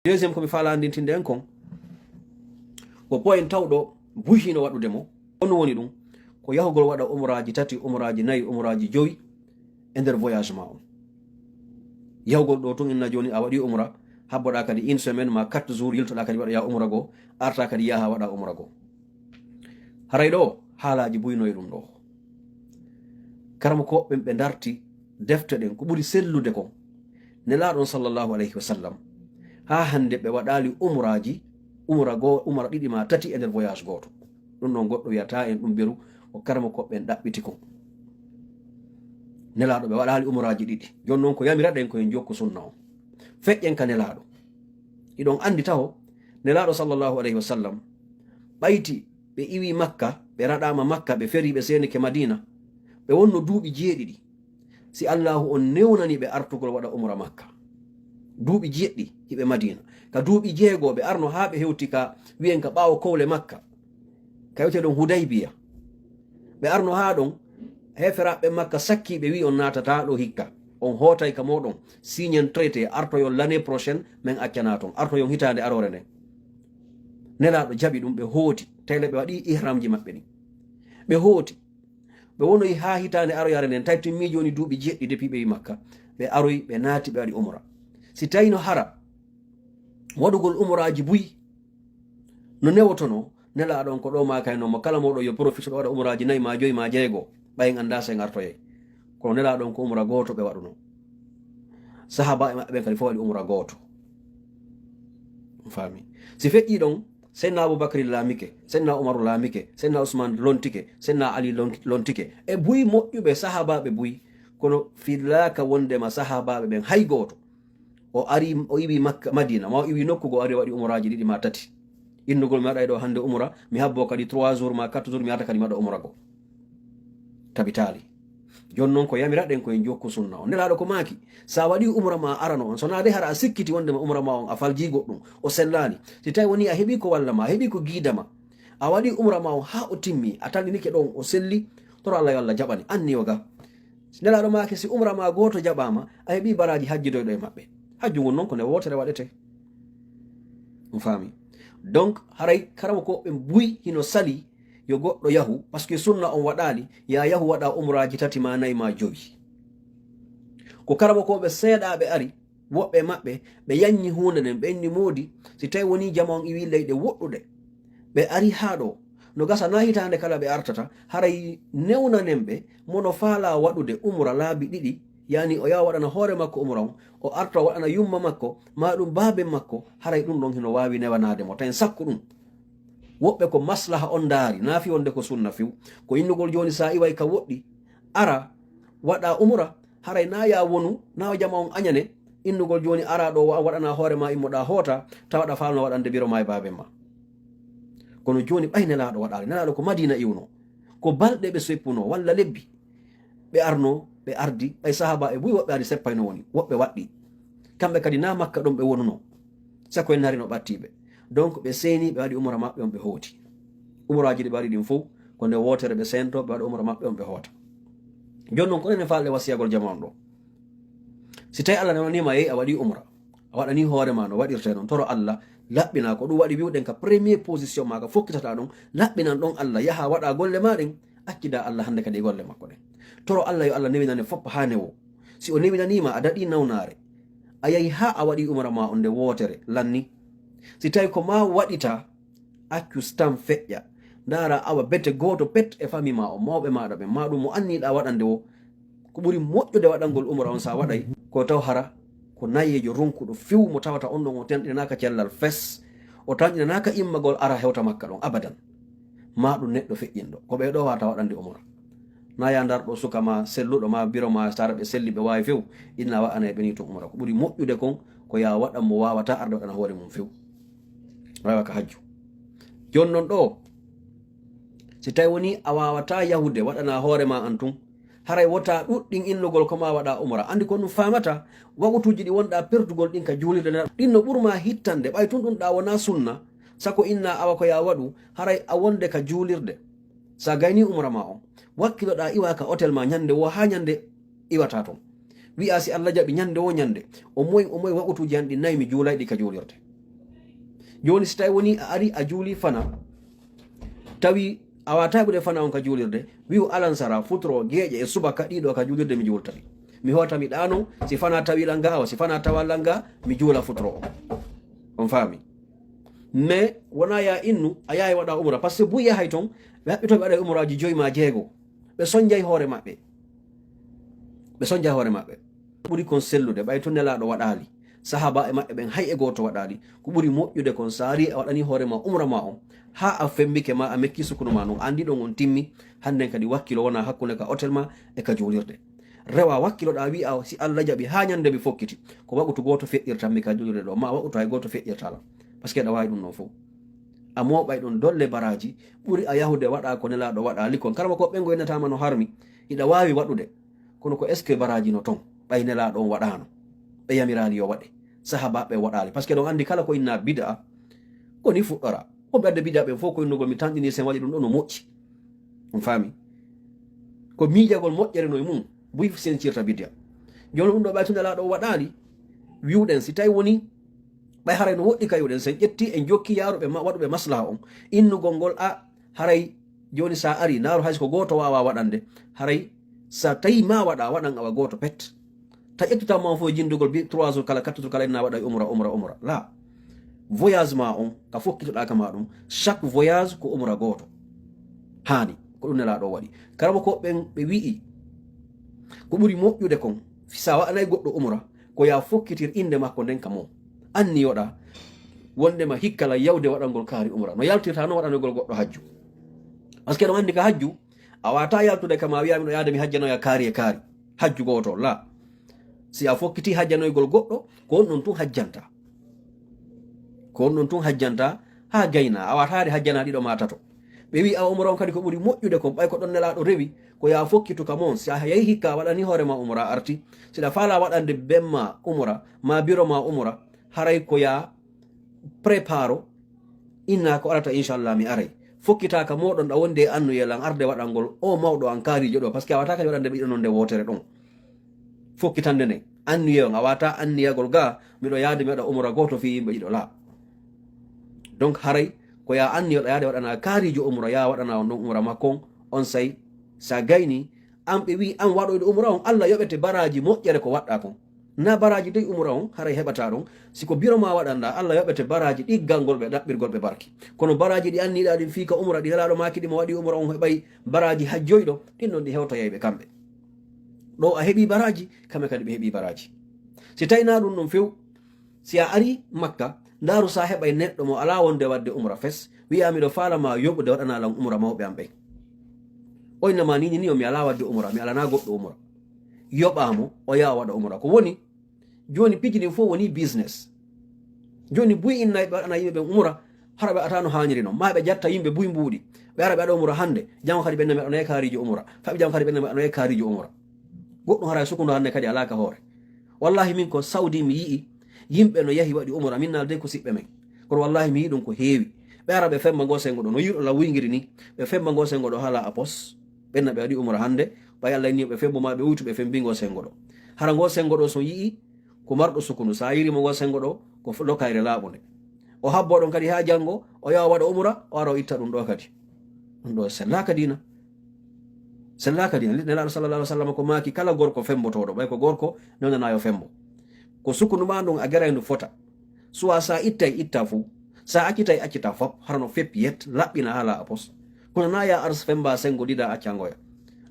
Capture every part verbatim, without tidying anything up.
Deuxième ko mi faalaa anndintinde en kon, ko point tawɗo buy hino waɗude mo. On woni ɗum ko yahugol waɗa umraaji tati, umraaji nayi, umraaji jowi e nder voyage ma on. Yahugol ɗo tun, inna jooni a waɗi umra, habboɗaa kadi une semaine ma quatre jours, yiltoɗaa kadi waɗoya umra goo, artaa kadi yaha waɗa umra goo. Haray ɗo haalaaji buy no e ɗum ɗo. Karamokooɓe ɓen ɓe darti defte ɗen, ko ɓuri sellude kon, Nelaaɗo on sallallahu alayhi wa sallam, haa hannde ɓe waɗaali umraaji, umra goo, umra ɗiɗi ma tati e nder voyage gooto. Ɗum ɗon goɗɗo wiyataa en ɗum beru, ko karamokooɓe ɓen ɗaɓɓiti kon. Nelaaɗo ɓe waɗaali umraaji ɗiɗi. Jooni non ko yamiraɗen ko en jokku sunna on. Feƴƴen ka Nelaaɗo. Hiɗon anndi taho, Nelaaɗo sallallahu alayhi wa sallam ɓayti ɓe iwi Makka, ɓe raɗaama Makka, ɓe feri, ɓe seenike Madiina. Ɓe wonno duuɓi jeeɗiɗi. Si Allaahu on newnani ɓe artugol waɗa umra Makka. Duuɓi jeeɗiɗi hiɓe Madiina. Ka duuɓi jeego ɓe arno haa ɓe hewti ka wi'en ka ɓaawo kowle Makka. Ka wi'etee ɗon Hudaybiya. Ɓe arno haa ɗon, heeferaaɓe Makka sakkii ɓe wi'i, "On naatataa ɗo hikka. On hootay ka mooɗon. Signen traité, artoyon l'année prochaine, men accanaa ton. Artoyon hitaande aroore nden." Nelaaɗo jaɓi ɗum, ɓe hooti. Tele ɓe waɗi ihramji maɓɓe ɗin. Ɓe hooti. Ɓe wonoyi haa hitaande aroyaare nden, tawi timmi jooni duuɓi jeeɗiɗi depuis ɓe yi Makka. Ɓe aroyi, ɓe naati, ɓe waɗi umra. Si tawino hara waɗugol umraaji buy no newotono, Nelaaɗo on ko ɗo maakayno mo, kala mooɗon yo profite ɗo waɗa umraaji nayi ma joyi ma jeego, ɓay en anndaa si en artoyay. Kono Nelaaɗo on ko umra gooto ɓe waɗuno. Sahaaba e maɓɓe ɓen kadi fof waɗi umra gooto. On faami? Si feƴƴii ɗon, Seydina Abubakari laamike, Seydina Umaru laamike, Seydina Usmaan lontike, Seydina Ali lon-, lontike. E buy moƴƴuɓe sahaabaaɓe buy, kono fillaaka wondema sahaabaaɓe ɓen hay gooto o ari, o iwi Makka, Madiina, ma o iwi nokku goo, o ari o waɗi umraaji ɗiɗi ma tati. Innugol mi waɗay ɗo hannde umra, mi habbo kadi trois jours ma quatre jours, mi arta kadi mi waɗa umra goo. Tabitaali. Jooni non ko yamiraɗen ko en jokku sunna on. Nelaaɗo ko maaki, sa waɗi umra ma arano on, so naa de hara a sikkiti wondema umra ma on a faljii goɗɗum, o sellaali. Si tawi woni a heɓi ko walla ma, a heɓi ko giida ma, a waɗi umra ma on haa o timmi, a tallinike ɗon, o selli, toro Allah yo Allah jaɓane, anniyo ga. Nelaaɗo maaki, si umra ma gooto jaɓaama, a heɓi baraaji hajjidoyɗo e maɓɓe. Hajju ngun non ko nde wootere waɗetee. On faami? Donc, haray karamokooɓe ɓen buy hino sali yo goɗɗo yahu, parce que sunna on waɗaali, ya yahu waɗa umraaji tati ma nayi ma jowi. Ko karamokooɓe seeɗaaɓe ari, woɓɓe e maɓɓe, ɓe yanñi huunde nden, ɓe inni moodi, si tawi wonii jama on iwii leyɗe woɗɗuɗe, ɓe ari haa ɗoo, no gasa naa hitaande kala ɓe artata, haray newnanen ɓe, mo no faalaa waɗude umra laabi ɗiɗi, yaani o yaha waɗana hoore makko umra on, o arta o waɗana yumma makko, maa ɗum baaben makko, haray ɗum ɗon hino waawi newanaade mo, tawi sakku ɗum. Woɓɓe ko maslaha on ndaari, naa fii wonde ko sunna few. Ko innugol jooni sa iway ka woɗɗi, ara, waɗa umra, haray naa ya wonu, naa jama on añane, innugol jooni ara ɗo wa-, waɗana hoore ma immoɗa hoota, tawaɗa faalno waɗande biro ma e baaben ma. Kono jooni ɓay Nelaaɗo waɗaali, Nelaaɗo ko Madiina iwno, ko balɗe ɓe seppuno, walla lebbi. Ɓe arno, ɓe ardi, ɓay sahaaba e buy woɓɓe ari seppayno woni, woɓɓe waɗɗi. Kamɓe kadi naa Makka ɗon ɓe wonuno. Sako en hari no ɓattiiɓe. Donc ɓe seeni, ɓe waɗi umra maɓɓe on ɓe hooti. Umraaji ɗi ɓe waɗi ɗin fow, ko nde wootere ɓe seento, ɓe waɗa umra maɓɓe on ɓe hoota. Jooni non ko enen faalɗe wasiyagol jama on ɗo. Si tawi Allah newnaniima yehi a waɗi umra, a waɗani hoore ma no waɗirtee non, toro Allah laɓɓina ko ɗum waɗi wi'uɗen ka premier position ma ka fokkitata ɗon, laɓɓinan ɗon Allah, yaha waɗa golle ma ɗen, accida Allah hannde kadi e golle makko ɗen. Toro Allah yo Allah newinane fop haa newo. Si o newinaniima a daɗi nawnaare, a yahi haa a waɗi umra ma on nde wootere, lanni. Si tawi ko ma waɗita, accu stam feƴƴa. Ndaara awa bete gooto pet e fami ma o, mawɓe maaɗa ɓen, ma ɗum mo anniɗa waɗande o. Ko ɓuri moƴƴude waɗangol umra on sa waɗay, ko taw hara ko nayeejo ronkuɗo few mo tawata on ɗon o tanƴinanaaka cellal fes, o tanƴinanaaka immagol ara hewta Makka ɗon abadan. Ma ɗum neɗɗo feƴƴinɗo. Ko ɓe ɗo wata waɗande umra. Na ya ndarɗo suka ma selluɗo ma biro ma sara ɓe selli ɓe waawi few, inna waɗana e ɓe ni tun umra. Ko ɓuri moƴƴude kon ko ya waɗan mo waawata arde waɗana hoore mum few. Wawa ka hajju. Jooni non ɗo, si tawi woni a waawata yahude waɗana hoore ma an tun, haray wota ɗuɗɗin innugol ko ma waɗa umra. Anndi ko ɗum faamata, waqutuuji ɗi wonɗa pertugol ɗin ka juulirde nden, ɗin no ɓurma hittande, ɓay tun ɗum ɗa wona sunna, sako inna awa ko ya waɗu, haray a wonde ka juulirde. Sa gayni umra ma on, wakkiloɗa iwa ka hotel ma ñande wo haa ñande iwata ton. Wi'a si Allah jaɓi ñande wo ñande, o moy, o moy waqutuuji an ɗi nayi mi juulayɗi ka juulirde. Jooni, si tawi woni a ari a juuli fana, tawi a waata heɓude fana on ka juulirde, wi'u alansara, futuro, geeƴe e subaka, ɗiɗo ka juulirde mi juultay. Mi hoota mi ɗaano, si fana tawi langa awa, si fana tawa langa, mi juula futuro on. On faami? Mais wona ya innu, a yahay waɗa umra. Parce que buy yahay ton, ɓe haɓɓito ɓe waɗa umraaji joy ma jeego. Ɓe sonjay hoore maɓɓe. Ɓe sonjay hoore maɓɓe. Ɓuri kon sellude, ɓay to Nelaaɗo waɗaali. Sahaaba e maɓɓe ɓen hay e gooto waɗaali. Ko ɓuri moƴƴude kon, sa ari a waɗani hoore ma umra ma on. Ha a fembike ma a mekki sukunu ma non. Andi ɗon on timmi. Hannden kadi wakkilo wona hakkunde ka hotel ma e ka juulirde. Rewa wakkiloɗa wi'a si Allah jaɓi ha ñande mi fokkiti. Ko waqutu gooto feƴƴirtan mi ka juulirde ɗo. Ma waqutu hay gooto feƴƴirta lan. Parce que ɗa waawi ɗum ɗon fof. A mooɓay ɗon dolle baraaji. Ɓuri a yahude waɗa ko Nelaaɗo waɗaali kon. Karama ko ɓen go innataama no harmi. Hiɗa waawi waɗude. Kono ko est-ce que baraaji no ton? Ɓay Nelaaɗo on waɗaano. Ɓe yamiraali yo waɗe. Sahaabaaɓe waɗaali. Parce que ɗon andi kala ko inna bid'a, ko ni fuɗɗora. Wonɓe adde bid'a ɓen fof ko innugol mi tanɗini sen waɗi ɗum ɗo no moƴƴi. On faami? Ko miijagol moƴƴere no e mum. Buy sencirta bid'a. Jooni ɗum ɗo ɓay to Nelaaɗo o waɗaali, wi'uɗen si tawi woni ɓay haray no woɗɗi ka wi'uɗen sen ƴetti en jokki yaaruɓe ma-, waɗuɓe maslaha on. Innugol ngol a haray jooni sa ari, ndaaru hay so ko gooto waawa waɗande, haray sa tawi ma waɗa, waɗan awa gooto pet. Ta ƴettuta ma fof e jindugol bi trois jours kala, quatre jours kala, inna waɗa umra, umra, umra. La. Voyage ma on, ka fokkitoɗa kama ɗum, chaque voyage ko umra gooto. Haani, ko ɗum Nelaaɗo o waɗi. Karama ko ɓen ɓe wi'i, ko ɓuri moƴƴude kon, sa waɗanay goɗɗo umra, ko ya fokkitir innde makko nden ka mon. Anniyoɗa, wondema hikka lan yawde waɗangol kaari umra. No yaltirta non waɗanagol goɗɗo hajju. Parce que ɗon andi ka hajju, a wata yaltude kama wi'a miɗo yaade mi hajjanoya kaari e kaari. Hajju gooto, la. Si a fokkiti hajjanoygol goɗɗo, ko on ɗon tun hajjanta. Ko on ɗon tun hajjanta, ha gayna, a wata haade hajjana ɗiɗo ma tato. Ɓe wi'i a umra on kadi ko ɓuri moƴƴude kon, ɓay ko ɗon Nelaaɗo rewi, ko ya fokkitu ka mon, si a yahi hikka a waɗani hoore ma umra arti, si ɗa faala waɗande ben ma umra, ma biro ma umra, haray ko ya préparo, inna ko arata inchallah mi aray. Fokkita ka moɗon ɗa wonde e annuyel an arde waɗangol o mawɗo an kaarijo ɗo, parce que a wata kadi waɗande ɓe ɗiɗo non nde wootere ɗon. Fokkitande nden, anniye on, a wata anniyagol ga, miɗo yaade mi waɗa umra gooto fii yimɓe ɗiɗo, la. Donc haray, ko ya anniyoɗa yaade waɗana kaarijo umra, ya waɗana on ɗon umra makko on, on say, sa gayni, an ɓe wi an waɗoyɗo umra on, Allah yoɓete baraaji moƴƴere ko waɗɗa kon. Na baraaji dey umra on, haray heɓata ɗon. Si ko biro ma waɗanɗa, Allah yoɓete baraaji ɗiggal ngol ɓe ɗaɓɓirgol ɓe barki. Kono baraaji ɗi anniɗa ɗin fii ka umra, ɗi Nelaaɗo maaki ɗi mo waɗi umra on heɓay baraaji hajjoyɗo, ɗin ɗon ɗi hewtoyay ɓe kamɓe. Ɗo a heɓi baraaji, kamɓe kadi ɓe heɓi baraaji. Si tawi na ɗum ɗon few, si a ari Makka, ndaaru sa heɓay neɗɗo mo alaa wonde waɗde umra fes, wi'a miɗo faala ma yoɓude waɗana lan umra mawɓe am ɓen. O inna ma ni, ni, ni, o mi alaa waɗde umra, mi alana goɗɗo umra. Yoɓa mo, o yaha waɗa umra. Ko woni, jooni piiji ɗin fof woni business. Jooni buy inna ɓe waɗana yimɓe ɓen umra, hara ɓe ata no haaniri non. Ma ɓe jatta yimɓe buy mbuuɗi. Ɓe ara ɓe waɗa umra hannde, jango kadi ɓe inna mi waɗanoye kaarijo umra. Faɓi jango kadi ɓe inna mi waɗanoye kaarijo umra. Goɗɗum hara e sukundo hannde kadi alaa ka hoore. Wallahi min ko Saudi mi yi'i yimɓe no yahi waɗi umra, min naalde ko siɓɓe men. Kono wallahi mi yi'i ɗum ko heewi. Ɓe ara ɓe femba ngo sengo ɗo, no yi'uɗo la wuyngiri ni. Ɓe femba ngo sengo ɗo hala a pos. Ɓenna ɓe waɗi umra hannde, ɓay Allah ni ɓe fembo ma ɓe wuytu ɓe fembi ngo sengo ɗo. Hara ngo sengo ɗo so yi'i ko marɗo sukundu, sa yiri mo ngo sengo ɗo, ko f-, lokayre laaɓunde. O habbo ɗon kadi ha jango, o yaha waɗa umra, o ara o itta ɗum ɗo kadi. Ɗum ɗo sellaaka diina. Sellaaka diina. Nelaaɗo sallallahu alaihi wasallam ko maaki kala gorko fembotoɗo, ɓay ko gorko nonana yo fembo. Ko sukundu ma ndun a geray ndu fota. Suwa sa ittay itta fuu. Sa accitay accita fop, hara no feppi yet, laɓɓina hala a pos. Kono na ya ars femba sengo dida accangoya.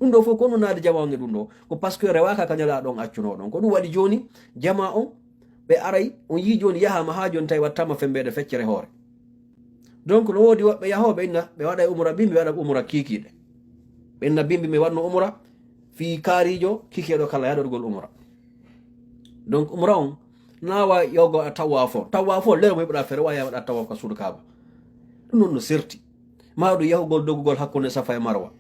Ɗum ɗo fof ko no naade jamaange ɗum ɗo. Ko parce que rewaka ka Nelaaɗo on accuno ɗon. Ko ɗum waɗi jooni, jama on, ɓe aray, on yii jooni yahaama haa jooni tawi wattaama fembeede feccere hoore. Donc no woodi woɓɓe yahooɓe inna, ɓe waɗa umra bimbi, ɓe waɗa umra kiikiiɗe. Ɓe inna bimbi mi waɗno umra, fii kaariijo, kiikiiɗo kala yaɗorgol umra. Donc umra on, na wa yogo a tawaaf on. Tawaaf on, lero mo yiɓuɗa fere, wa ya waɗa tawaaf ka suudu Kaaba. Ɗum non no serti. Ma ɗum yahugol dogugol hakkunde Safa e Marwa.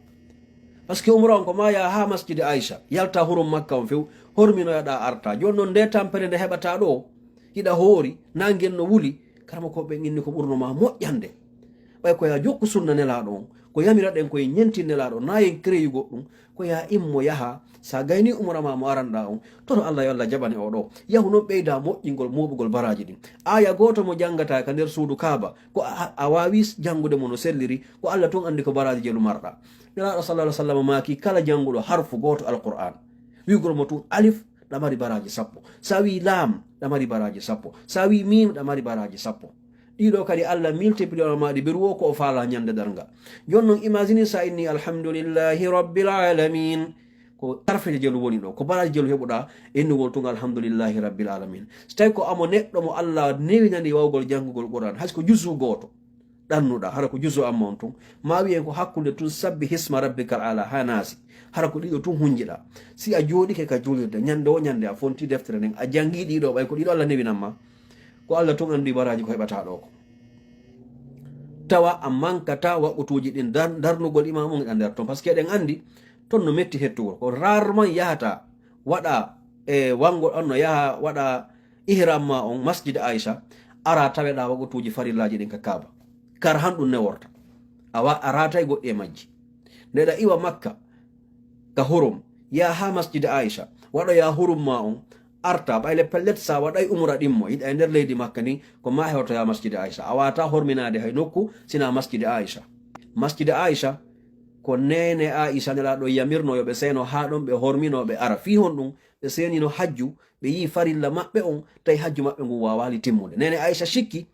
Parce que umra on ko ma ya ha masjidi Aisha, yalta hurum Makka on few, horminoyaɗa arta. Jooni non nde tampere nde heɓata ɗo, hiɗa hoori, nangen no wuli, karama ko ɓen inni ko ɓurno ma moƴƴande. Ɓay ko ya jokku sunna Nelaaɗo on, Ko yamiraɗen koye ñentin Nelaaɗo, na en créé goɗɗum, ko ya immo yaha, sa gayni umra ma mo aranɗa on, toto Allah yo Allah jaɓane o ɗo. Yahu noon ɓeyda moƴƴingol mooɓugol baraaji ɗin. Aaya gooto mo janngata ka nder suudu Kaaba, ko a, a waawi janngude mo no selliri, ko Allah tun anndi ko baraaji jelu marɗa. Nelaaɗo sallallahu alaihi wasallam maaki, kala jannguɗo harfu gooto Alqur'aan, wi'ugol mo tun alif, ɗa mari baraaji sappo. Sa wi laam, ɗa mari baraaji sappo. Sa wi miim, ɗa mari baraaji sappo. Ɗiɗo kadi Allah multiplier ma ɗi beru wo ko o faala ñande darnga. Jon non imagine sa inni alhamdulillahi rabbil alamin. Ko harfeje jelu woni ɗo, ko baraaji jelu heɓuɗa innugol tun alhamdulillahi rabbil alamin. So tawi ko amo neɗɗo mo Allah newinani wawgol janngugol Qur'an, hay so ko juzu gooto ɗannuɗa, hara ko juzu amma on tun. Ma wi'en ko hakkunde tun sabbi hisma rabbikal ala ha naasi. Hara ko ɗiɗo tun hunjiɗa. Si a jooɗike ka juulirde, ñande wo ñande a fonti deftere nden, a janngi ɗiɗo, ɓay ko ɗiɗo Allah newinan ma. Ko Allah tun anndi baraaji ko heɓata ɗo ko. Tawa a mankata waqutuuji ɗin dar-, darnugol imam on e nder ton. Parce que eɗen anndi ton no metti hettugol. Ko rarement yahata waɗa e wangol on no yaha waɗa ihram ma on Masjid Aisha, ara taweɗa waqutuuji farillaaji ɗin ka Kaaba. Kar han ɗum neworta. A wa-, a ratay goɗɗi e majji. Nde ɗa iwa Makka, ka hurum, yaha ha Masjid Aisha, waɗoya hurum ma on, arta, ɓayle pellet sa waɗay umra ɗimmo, yiɗa e nder leydi Makka ndin, ko ma hewtoya Masjid Aisha. A wata horminaade hay nokku, sina Masjid Aisha. Masjid Aisha, ko neene Aisha Nelaaɗo yamirno yo ɓe seeno ha ɗon, ɓe hormino, ɓe ara. Fii honɗum? Ɓe seenino hajju, ɓe yii farilla maɓɓe on, tawi hajju maɓɓe ngun waawaali timmude. Neene Aisha shikki,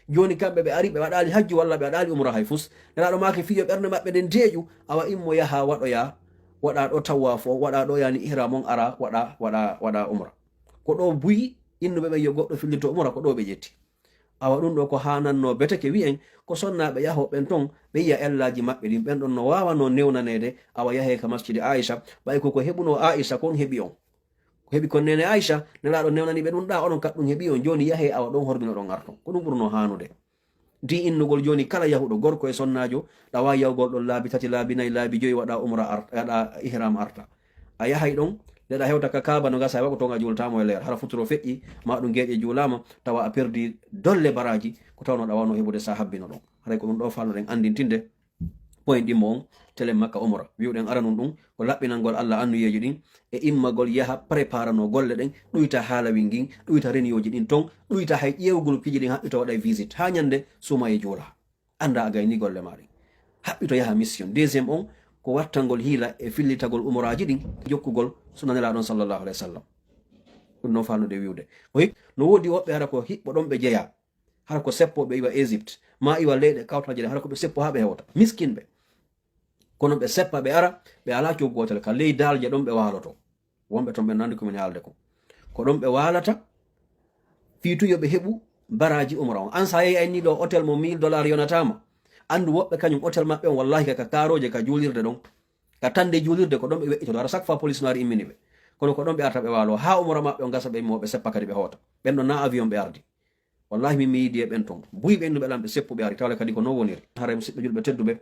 jooni kamɓe ɓe ari, ɓe waɗaali hajju walla ɓe waɗaali umra hay fus. Nelaaɗo maaki fii yo ɓernde maɓɓe nden deeƴu, awa immo yaha waɗoya, waɗa ɗo tawaafu on, waɗa ɗo yani ihram on, ara waɗa, waɗa, waɗa umra. Ko ɗo buy innuɓe ɓen yo goɗɗo fillito umra, ko ɗo ɓe ƴetti. Awa ɗum ɗo ko haanannoo beteke wi'en ko sonnaaɓe yahoo ɓen ton, ɓe yi'a ellaaji maɓɓe ɗin, ɓen ɗon no waawanoo newnaneede, awa yahee ka masjidi Aisha, ɓay ko ko heɓunoo Aisha kon heɓi on. Ko heɓi kon neene Aisha, Nelaaɗo newnani ɓe ɗum ɗa, onon kadi ɗum heɓi on, jooni yahee awa ɗon horminoɗon arton. Ko ɗum ɓurnoo haanude. Di innugol jooni kala yahuɗo gorko e sonnaajo, ɗa waawi yahugol ɗon laabi tati, laabi nayi, laabi joyi, waɗa umra ar-, waɗa ihram arta. A yahay ɗon, nde ɗa hewta ka Kaaba no gasa e waɗu ton a juultaamo e leer. Hara futuro feƴƴi, ma ɗum geeƴe juulaama, tawa a perdi dolle baraaji, ko tawno ɗa wano heɓude sa habbino ɗon. Haray ko ɗum ɗo falnoɗen anndintinde point ɗimmo on, telen makka umra. Wi'uɗen aranun ɗum, ko laɓɓinangol Allah annuyeeji ɗin, e immagol yaha préparanoo golle ɗen, ɗuyta haalawin ngin, ɗuyta reniyooji ɗin ton, ɗuyta hay ƴeewgol piiji ɗin haɓɓito waɗa e visite. Haa ñande suuma e juula. Annda a gayni golle maa ɗin. Haɓɓito yaha mission. Deuxième on, ko wattangol hiila e fillitagol umraaji ɗin, jokkugol sunna Nelaaɗo on sallallahu alayhi wa sallam. Ɗum non falnude wi'ude. Ko hik-, no woodi woɓɓe hara ko hiɓɓo ɗon ɓe jeyaa. Hara ko seppo ɓe iwa Égypte, ma iwa leyɗe kawtaaje ɗen, hara ko ɓe seppo haa ɓe hewta. Miskinɓe. Kono ɓe seppa ɓe ara, ɓe alaa coggu gootel ka ley daalje ɗon ɓe waaloto. Wonɓe ton ɓe nandi ko min haalde ko. Ko ɗon ɓe waalata, fii tun yo ɓe heɓu baraaji umra on. An sa yehi a inni ɗo hôtel mo mille dollars yonataama. Anndu woɓɓe kañum hôtel maɓɓe on wallahi ka, ka kaarooje ka juulirde ɗon. Ka tande juulirde ko ɗon ɓe weƴƴitoto. Hara chaque fois police no ari immini ɓe. Kono ko ɗon ɓe arta ɓe waalo. Haa umra maɓɓe on gasa ɓe immo ɓe seppa kadi ɓe hoota. Ɓen ɗon na avion ɓe ardi. Wallahi min mi yiidi e ɓen ton. Buyɓe innuɓe lan ɓe seppu ɓe ari. Tawle kadi ko non woniri. Haray musidɓe julɓe tedduɓe.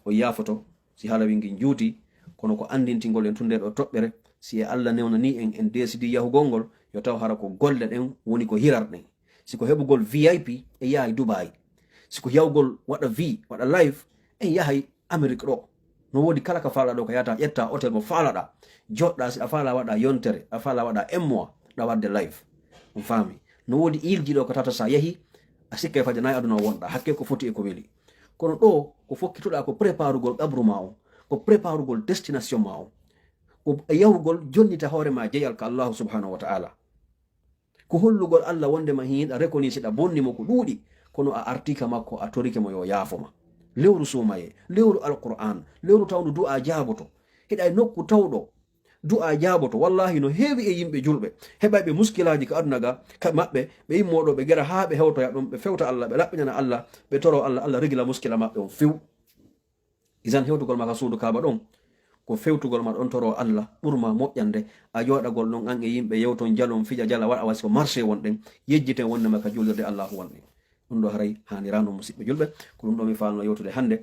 O yaafoto si haala wi ngin juuti. Kono ko anndintingol en tun nde ɗo toɓɓere. Si e Allah newnani en, en deesidi yahugol ngol, yo taw hara ko golle ɗen woni ko hirar ɗen. Si ko heɓugol V I P, en yahay Dubai. Si ko yahugol waɗa V, waɗa live, en yahay Amérique ɗo. No woodi kala ka faalaɗa ɗo ka yahata, ƴetta hôtel mo faalaɗa. Joɗɗa si a faala waɗa yontere, a faala waɗa un mois, ɗa waɗde live. On faami. No woodi îleji ɗo ka tata sa yahi, a sikkay fayda na e aduna o wonɗa. Hakke ko foti e ko weli. Kono ɗo, ko fokkituɗa ko préparugol qabru ma on, ko préparugol destination ma on. Ko yahugol jonnita hoore ma jeyal ka Allahu subhanahu wa ta'ala. Ko hollugol Allah wondema hiɗa reconnaître, hiɗa bonni mo ko ɗuuɗi, kono a artii ka makko, a torike mo yo yaafo ma. Lewru suumayee, lewru Alqur'aan, lewru tawndu du'aa jaaboto. Hiɗa e nokku tawɗo du'aa jaaboto. Wallahi no heewi e yimɓe julɓe heɓayɓe muskilaaji ka aduna ga, ka maɓɓe, ɓe immoo ɗo ɓe gera haa ɓe hewtoya ɗon, ɓe fewta Allah, ɓe laɓɓinana Allah, ɓe toro Allah, Allah regila muskila maɓɓe on few. Isan hewtugol ma ka suudu Kaaba ɗon, ko fewtugol ma ɗon toro Allah, ɓur ma moƴƴande, a jooɗagol ɗon an e yimɓe yewton, jalon, fija, jala, waɗa wa si ko marché wonɗen, yejjiten wondema ka juulirde Allahu wonɗen. Ɗum ɗo haray haaniraano, musiɓɓe julɓe, ko ɗum ɗo mi faalno yewtude hannde.